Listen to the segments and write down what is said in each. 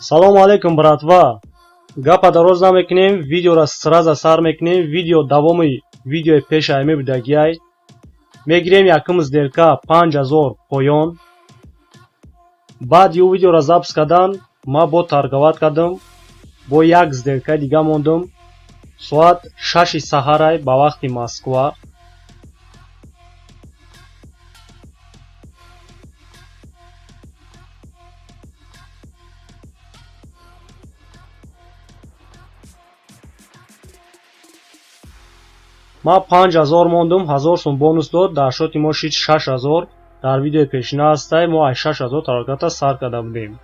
Салому алейкум, братва. Гапа дароз намекунем, видеора сразу сар мекунем. Видео давоми видеои пеша мебудагиай. Мегирем якум сделка 5000 поён. Баъд ю видеора запись кардан, ма бо торговать кардам, бо як сделкаи дига мондум. Соат 6 саҳарай ба вақти Москва. Ма 5000 мондум, 1000 сум бонус дод, дар счёти мо шид 6000. Дар видеои пешина ҳастай, мо аз 6000 торговать сар карда будем.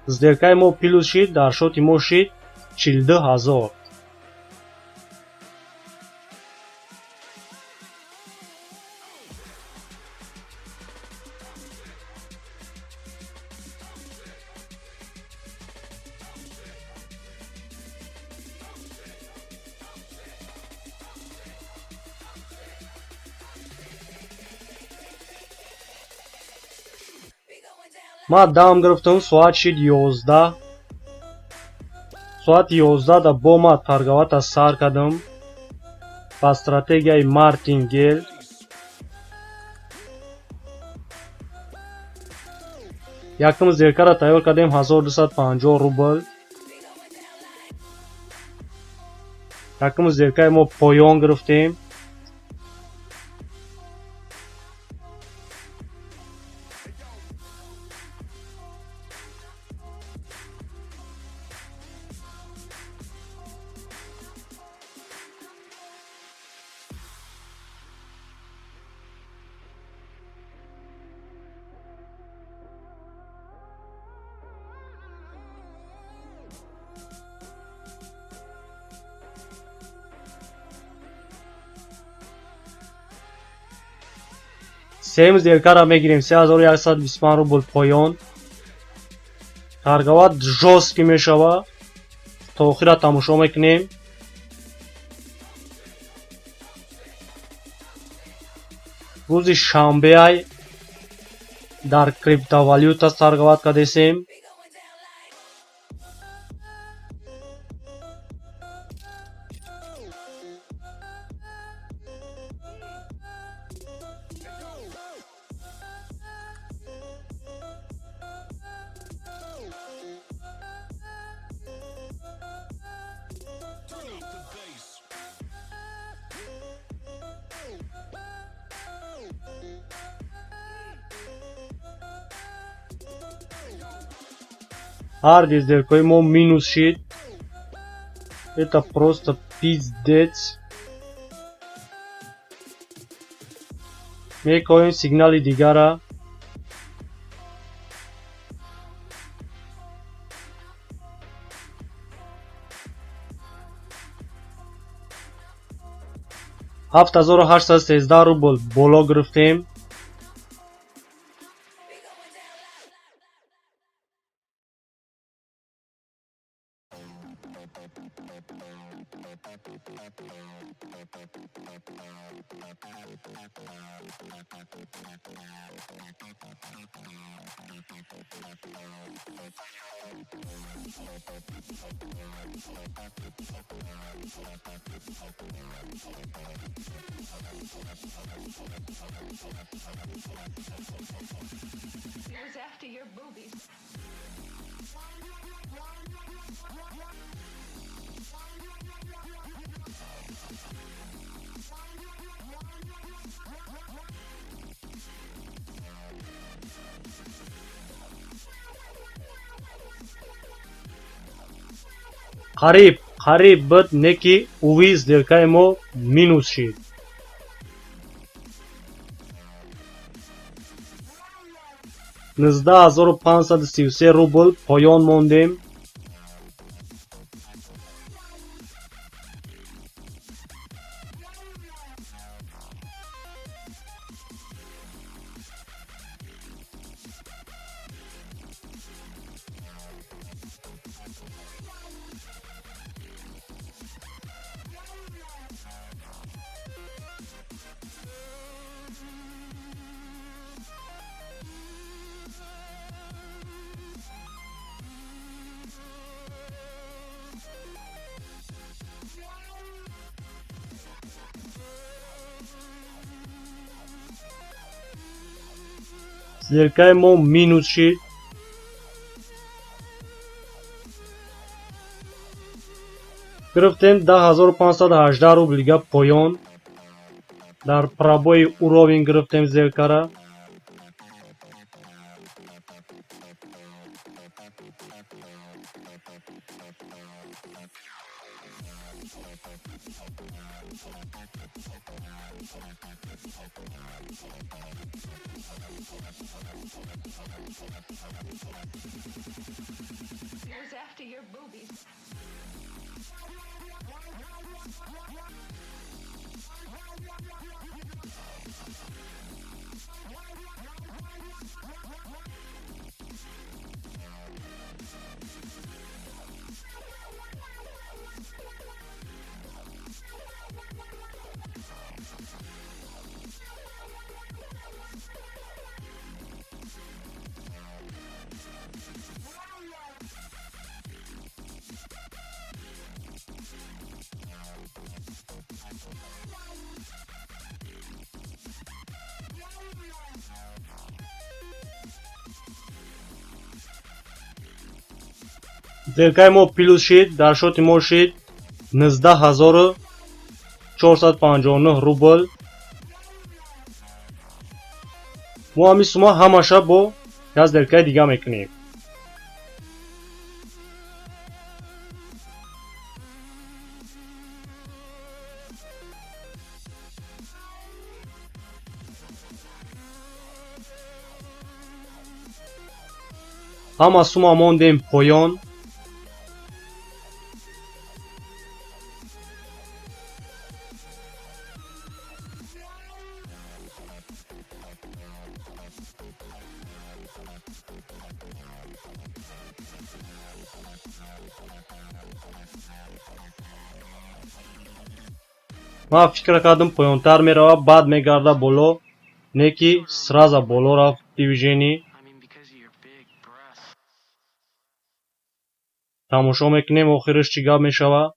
Сделкаи мо плюс шид, дар счёти мо шид 42 000. Ма дам гирифтам, соат шид 11. Соати 11 да бо ма торговать сар кардам ба стратегияи мартингел. Якум сделкаро тайёр кардем 1250 рубл. Якум сделкаи мо поён гирифтем. Сеюм сделкаро мегирем 3125 рубл поён. Торговать жёсткий мешава. То охира тамошо мекунем. Рӯзи шанбеай дар криптовалюта торговать кардесем. Ҳар ди сделкаи мо минус шид. Это просто пиздец. Мекоҳем сигнали дигара. 7813 рубл боло гирифтем. Was after your boobies. Қариб қариб буд, не ки уви сделкаи мо минус шид. 19 533 рубл поён мондем. Сделкаи мо минус шид. Гирифтем 10 518 рубл дига поён. Дар пробои уровень гирифтем сделкара. He was after your boobies. Сделкаи мо плюс шид, дар счёти мо шид 19 459 рубл. Мо ҳамин сума ҳамаша бо як сделкаи дига мекунем. Ҳама сума мондем поён. Ман фикр кардам, поёнтар мерава, баъд мегарда боло, не ки сразу боло рафт движение. I mean, because of your big breasts. Тамошо мекунем, охираш чӣ гап мешавад.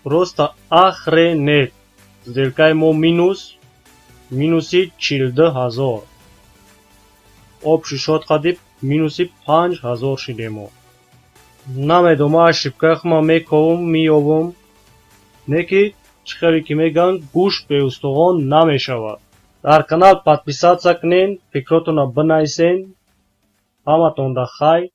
Просто охренеть! Сделкаи мо минус, минуси 42 000. Общий счёт қадиб минуси 5000 шидем мо. Намедонам, ошибкаи хума мековум, меёбум, не ки чӣ хеле ки мегӯянд, гӯшт беустухон намешавад. Дар канал подписаться кунен, фикротонро бинависен. Ҳаматонда хайр.